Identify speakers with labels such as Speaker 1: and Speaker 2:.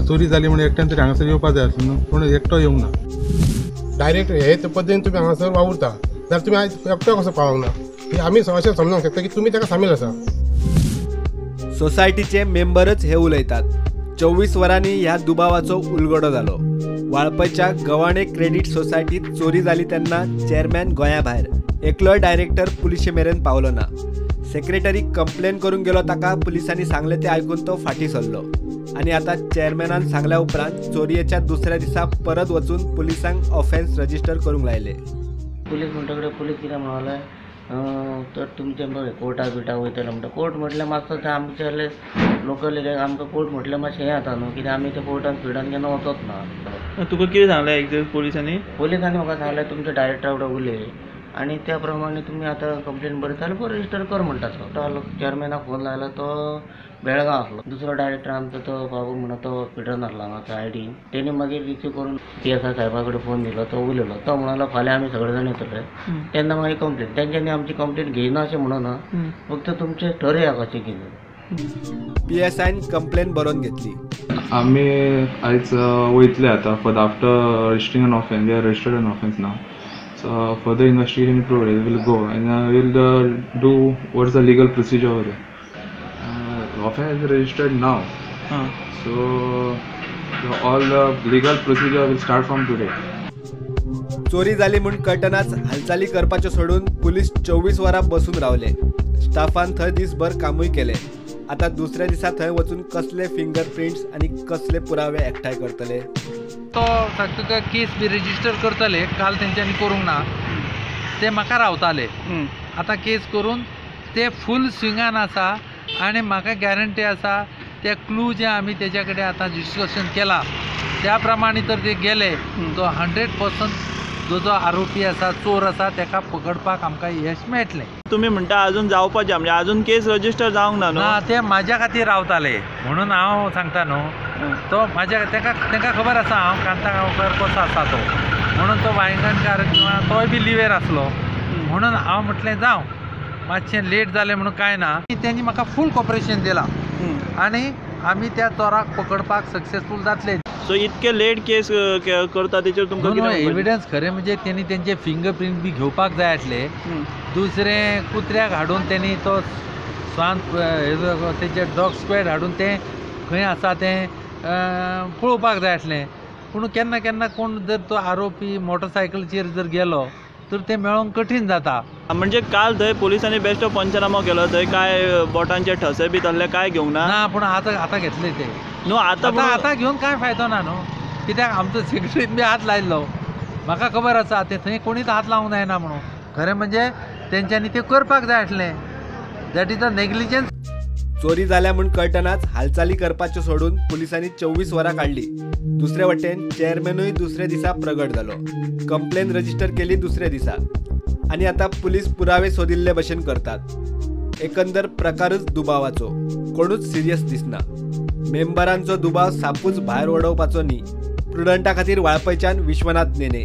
Speaker 1: चोरी जाली म्हणून एकट्यान तरी हांगासर येवपा जाय आसलो न्हू, पूण एकटो येवंक ना.
Speaker 2: डायरेक्ट हे पद्दतीन तुमी हांगासर वावुरता जाल्यार तुमी आयज एकटो कसो पावोंक ना? आमी अशें समजूंक शकता की तुमी ताका सामील आसा.
Speaker 3: सोसायटीचे मेंबरच हे उलयतात. 24 वरांनी ह्या दुबावाचो उलगडो जालो. वाळपयच्या गव्हाणे क्रेडीट सोसायटीत चोरी जाली तेन्ना चेअरमॅन गोंया भायर, एकलोय डायरेक्टर पुलिशे मेरेन पावलो ना. सेक्रेटरी कंप्लेन करूंक गेलो ताका पुलिसांनी सांगलें तें आयकून तो फाटीं सरलो. आनी आतां चेअरमॅनान सांगल्या उपरांत चोरयेच्या दुसऱ्या दिसा परत वचून पुलिसांक ऑफेन्स रजिस्टर करूंक लायले.
Speaker 4: पुलीस म्हणटकीर पुलीस कितें म्हणले तर तुमचें कोर्टा बिर्टा वयतले म्हणटा. कोर्ट म्हटल्यार मातसो तें आमचे लोकल एरिया आमकां कोर्ट म्हटल्यार मातशें हें जाता न्हू, कित्याक आमी ते कोर्टान फिल्डान केन्ना वचत ना.
Speaker 5: तुका कितें सांगलें एक्झॅक्ट पुलिसांनी?
Speaker 4: पुलिसांनी म्हाका सांगलें तुमच्या डायरेक्टरा कडेन उलय आनी त्या प्रमाणे तुमी आतां कंप्लेन बरयता जाल्यार बरें रजिस्टर कर म्हणटा. तो चेअरमॅनाक फोन लायलो, तो बेळगांव आसलो. दुसरो डायरेक्टर आमचो तो बाबू म्हणून तो हॉस्पिटलान आसलो हांगाचो आयडी, तेणी मागीर रिसीव करून पी एस I साहेबा कडेन फोन दिलो. तो उलयलो, तो म्हणलो फाल्यां आमी सगळे जाण येतले तेन्ना मागीर कंप्लेन. तेंच्यांनी आमची कंप्लेन घेयना अशें म्हणना, फक्त तुमचें ठरया कशें कितें.
Speaker 3: पी एस आयन कंप्लेन बरोवन घेतली.
Speaker 6: आमी आयज वयतले आतां for after registering an offence. We are registered an offence now. So further investigation in progress. We'll go and we'll do what is the legal procedure over there. Offense is registered now. So all the legal procedure will start from today.
Speaker 3: चोरी जाली म्हूण कळटनाच हालचाली करपाच्यो सोडून police 24 वरां बसून रावले. Staffan थंय दिसभर कामूय केलें. आतां दुसऱ्या दिसा थंय वचून कसले फिंगर प्रिंट्स आनी कसले पुरावे एकठांय करतले?
Speaker 7: तो तुका केस बी रजिस्टर करतले. काल तेंच्यांनी करूंक ना, ते म्हाका रावताले. आतां केस करून ते फूल स्विंगान आसा आनी म्हाका गॅरंटी आसा ते क्लू जे आमी तेज्या कडेन आतां डिस्कशन केलां त्या प्रमाणे तर ते गेले तो 100% जो जो आरोपी आसा, चोर आसा, तेका पकडपाक आमकां यश मेळटलें.
Speaker 5: तुमी म्हणटा अजून जावपाचें, म्हणजे अजून केस रजिस्टर जावंक ना न्हू?
Speaker 7: ना, ते म्हाज्या खातीर रावताले म्हणून हांव सांगता न्हू. तो म्हाज्या तेका खबर आसा हांव कांता गांवकर कसो आसा तो, म्हणून तो वायंगणकार किंवा तोय बी लिवेर आसलो म्हणून हांव म्हटलें जावं मातशें लेट जालें म्हणून कांय ना. तेणी म्हाका फूल कॉपरेशन दिलां आनी आमी त्या चोराक पकडपाक सक्सेसफूल जातले.
Speaker 5: सो इतके लेट केस करता तेचेर तुमकां कितें
Speaker 7: एविडन्स? खरें म्हणजे तेणी तेंचे फिंगर प्रिंट बी घेवपाक जाय आसले. दुसरें कुत्र्याक हाडून तेणी तो स्वान तेजे डॉग स्क्वॅड हाडून तें खंय आसा तें पळोवपाक जाय आसलें. पूण केन्ना केन्ना कोण जर तो आरोपी मोटरसायकलीचेर जर गेलो तर तें मेळोंक कठीण जाता.
Speaker 5: म्हणजे काल थंय पुलिसांनी बेश्टो पंचनामो केलो, थंय काय बोटांचे ठसे बी तसले काय घेवंक ना?
Speaker 7: ना, पूण आतां आतां घेतले ते
Speaker 5: न्हू. आतां
Speaker 7: आतां घेवन कांय फायदो ना न्हू, कित्याक आमचो सेक्रेटरीन बी हात लायल्लो, म्हाका खबर आसा ते थंय कोणीच हात लावंक जायना म्हणून. खरें म्हणजे तेंच्यांनी तें करपाक जाय आसलें. That is a negligence.
Speaker 3: चोरी जाल्या म्हूण कळटनाच हालचाली करपाच्यो सोडून पुलिसांनी 24 वरां काडली. दुसरे वटेन चेअरमॅनूय दुसऱ्या दिसा प्रगट जालो. कंप्लेन रजिस्टर केली दुसऱ्या दिसा आनी आतां पुलीस पुरावे सोदिल्ले भशेन करतात. एकंदर प्रकारच दुबावाचो, कोणूच सिरियस दिसना. मेंबरांचो दुबाव सापूच भायर वडोवपाचो न्ही. प्रुडंटा खातीर वाळपयच्यान विश्वनाथ नेने.